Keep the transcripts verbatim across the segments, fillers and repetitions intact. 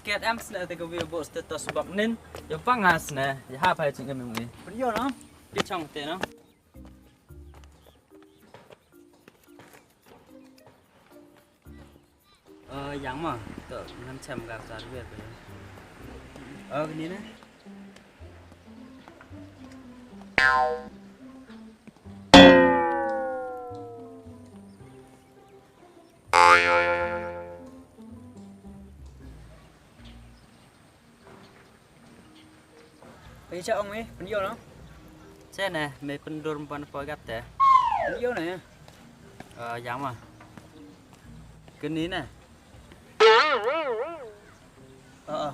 Kat em sne te ka wi bo status bak nin. Yo panga sne. Ya ha phai ching em em ni. Pynyoh no. Pi chong te no. Ơ, yang ma, to ngam chem ka sar wer ko. Ơ, kini ne. Phi cha ong mi, pynyoh no? Che ne, me pyndur pon poi gap te. Pynyoh ne? Ơ, yang ma. Kini ne? Ơ, ơ.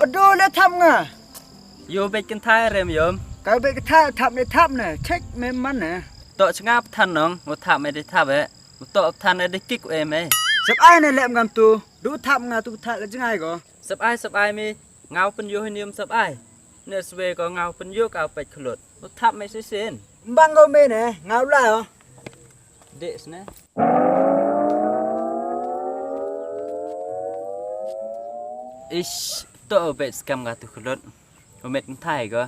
Ado le thap nga. Yo bek kynthai rem yom. Ka bek kynthai thap ne thap ne. Check me man ne. To chngap than nong, u thap me de thap e. U to than e de kik e me. Sap ai ne lem ngam tu. Du thap nga tu thap ka jngai ko. Sap ai, sap ai mi. Ngau pynyoh hi nium sap ai. Ne swe ko ngau pynyoh ka pek khlut. U thap me sisen. Bang ko me ne, ngau la o. Dek sne. Ish, to bet skam ka tu khlut. U met nthai ko.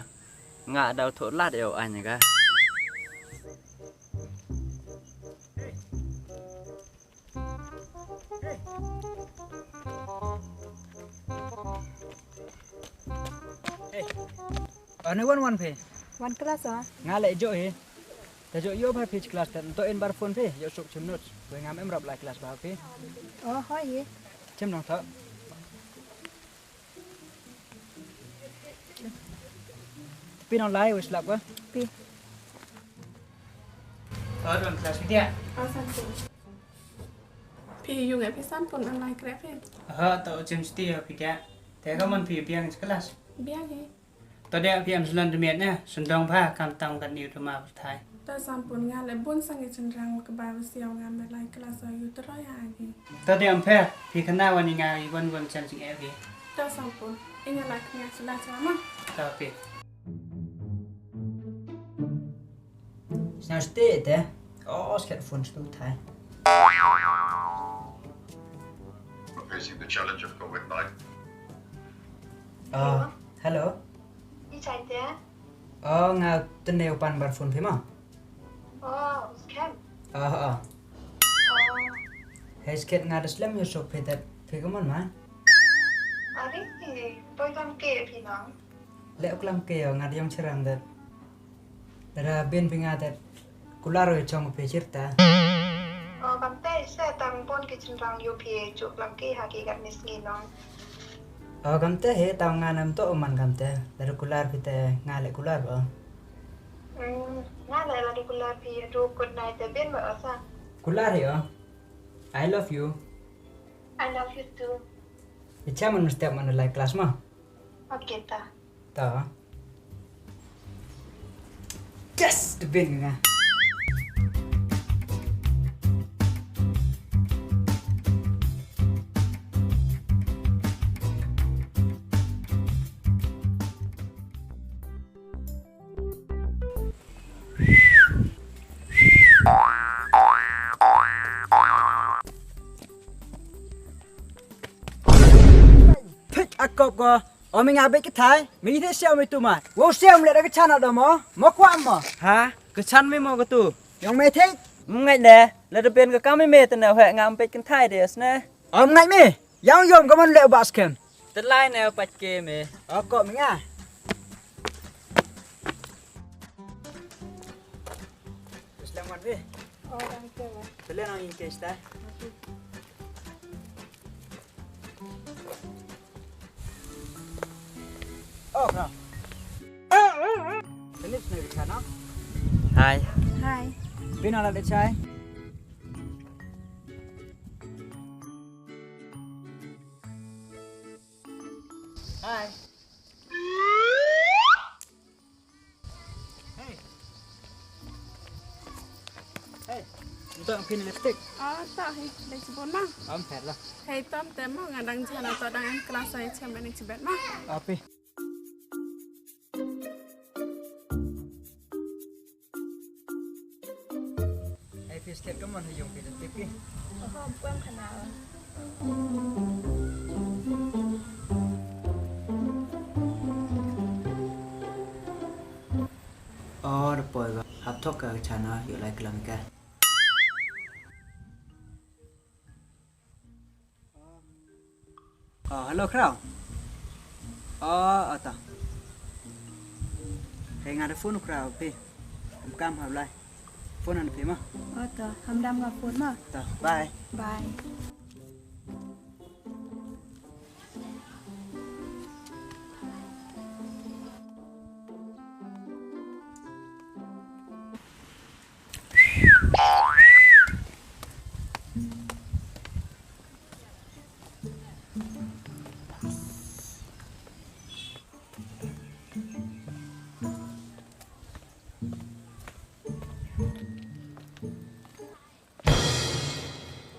Nga dau thoh lad eo anya ka. Hey. Ani wan wan phi? Wan class ah. Nga le jo hi. Ta jo yo pha phi class ta to en bar phone phi. Yo suk chim notes. Wei ngam em rap lai class ba phi. Oh, hoi hi. Chim nong tho. Phi nong lai wei slap ka? Phi. Third one class phi dia? Ah, sanpun. Phi yung e phi sanpun an lai kreh phi. Ha, to chim sti ya phi dia. Te ka man phi biang class. Biang hi. To dia phi am slan de miet ne, sendong pha kam tang kat niu to ma thai. Ta sanpun nga le bun sang i chenrang ka ba siaw nga me lai class o yu troi ha gi. Ta dei am pher, phi khana wan i nga i wan wan chan ching e phi. Ta sanpun, i nga lai khana chila chila ma. Ta phi. Sna ste te. Oh, sket phone stu thai. Facing the challenge of COVID nineteen. Ah, hello. I chai te? Oh, nga tene u pan bar phone phi ma. Oh, u scam. Ah, ah. Oh. Hei sket nga da slem yo sok phi tet phi ka mon ma. Ari, poi kam ke phi nang. Le u klam ke yo nga da yong cherang tet. Lada bin phi nga tet kular yo chong phi chirta. Oh, kam te se tang bon ki chenrang yo phi chuk lam ki ha ki gat ni sngi nong. Oh, kam te he tang nga nam to man kam te. Lada kular phi te nga le kular ba. Hmm, nga le lada kular phi du kut nai te bin ba asa. Kular he oh. I love you. I love you too. Icha man mesti man lai class ma. Okay ta. Ta. Yes, the bin nga. Thik akop ko. O mi nga bek ki thai, mi the siam mi tu ma. Wo siam le da ka chana da mo. Mo kwa mo. Ha? Ka chan mi mo ka tu. Yong me thik. Ngai ne, le da ben ka kam mi me te na he ngam bek ki thai de sne. Om ngai mi. Yang yom ka man le ba scam. Te lai ne pat ke mi. O ko mi nga. Selamat we. Oh, danke we. Te le nang in ke sta. Oh, bro. Ini sini di sana. Hai. Hai. Bin ala de chai. Hai. Hey. Hey. Untuk pin lipstick. Ah, tak, hey. Dah sebut mah. Am, fair lah. Hey, Tom, tema ngadang jana to dang kelas saya cem ini cebet mah. Api. Yung phi da tip ki. Oho, ym pu em khana. O, da poi ba. Hap thok ka chana, yoh lai klam ka. O, hello, Khraw. O, o to. Hei, nga da phone u Khraw phi. Em kam hap lai. Phone han phi mo. O to, ham dam nga phone mo. To, bye. Bye.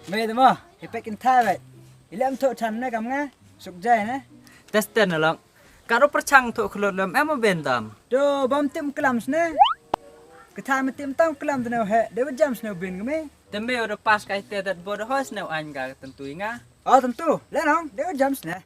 Me da mo, i pek in thai wei. I lem thoh chan ne kam nga, suk jai ne. Testen na long. Ka ru pyrchang thoh khlut lem em o ben dam. Do bam tim klam sne. Ka thai me tim tam klam de ne he, de wa jam sne bin ka me. Te me o da pas kai te dat bo da hoi sne ain ka tentu i nga. O tentu, le nong, de wa jam sne.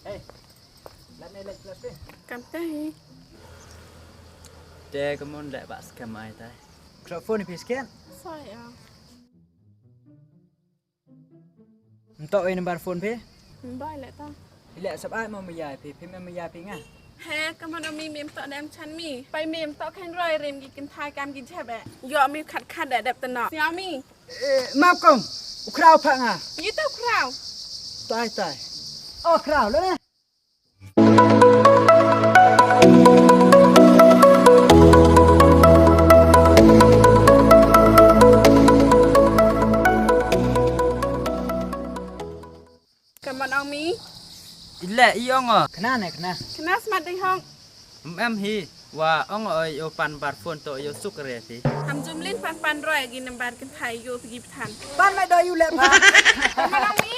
Hey, lat ne lat plastik. Kamte hi. Te kamun le ba scam ai tai. Kro phone phi scan. Sai a. Mtoh i number phone phi? Mbai le ta. I le sap ai mo maya phi, phi me maya phi nga. He, kamun o mi, mi mtoh ne em chan mi. Pai mi mtoh khen roi rim ki kynthai kam ki jhep e. Yoh mi khat khat de dep tano. Sia mi. Eh, map kong. U Khraw pha nga. Yi to Khraw. Tai, tai. O Khraw, le ne. Kamun ong mi? I le i ong o. Khana ne, khana. Khana smat ding hong. Em, em hi. Wa ong o, o pan bar phone to, o suk re phi. Ham jum lin pan pan roi ki number kynthai yoh phi ki pthan. Pan mai do yoh le pan. Kamun ong mi?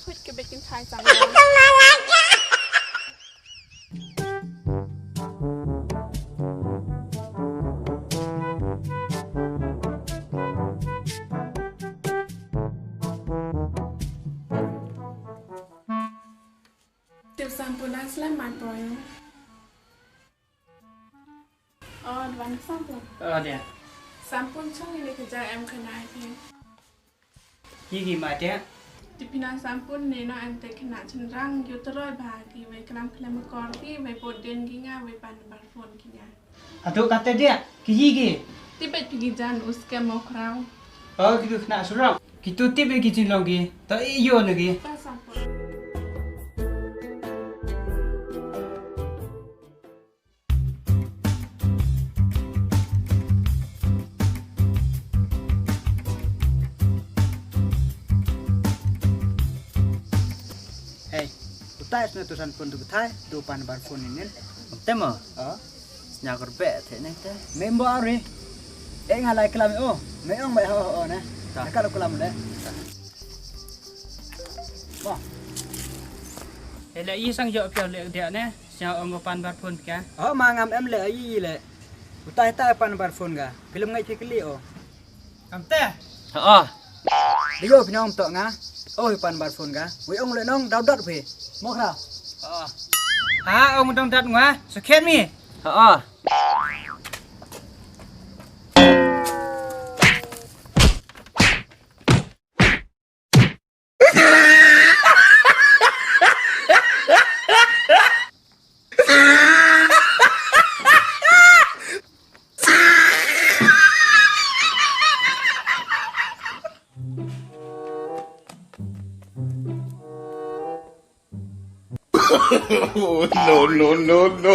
Kut ke bit kynthai sang. Tip sampun dang slem mai poi. O, dwan sampun. O, dia. Sampun chong ini kejang em kena ai phi. Yi ki ma dia. Tip phi nang sampun ne no em te kena chynrang yu teroi ba ki wei klam khlem kor ki wei bot den ki nga wei pan bar phone ki nga. Atu kate dia, ki yi ki. Tip beit phi ki jan u scam o Khraw. O, ki tu kena surang. Ki tu tip ki chin long ki. To i yo ne ki. Pa sampun. Hei, utai sne tu san phone tu kthai, tu pan bar phone inin. Te mo? O. Snya kor be the ne te. Member ari. E nga lai klam o. Me ong me ho ho ne. Ta. Ka lo klam le. Mo. He le i sang yoh phi le dia ne. Sñiaw ong o pan bar phone ka? O, ma ngam em le, ai le. Utai tai pan bar phone ka. Film ngai phi kli o. Kamte? Ha. Dio phi nong to nga. O, pan bar phone ka. Wi ong le nong dau dot phi. Mo Khraw. Ha. Ha, ong dong dat nga. Sakhen mi. Ha. No, no, no, no.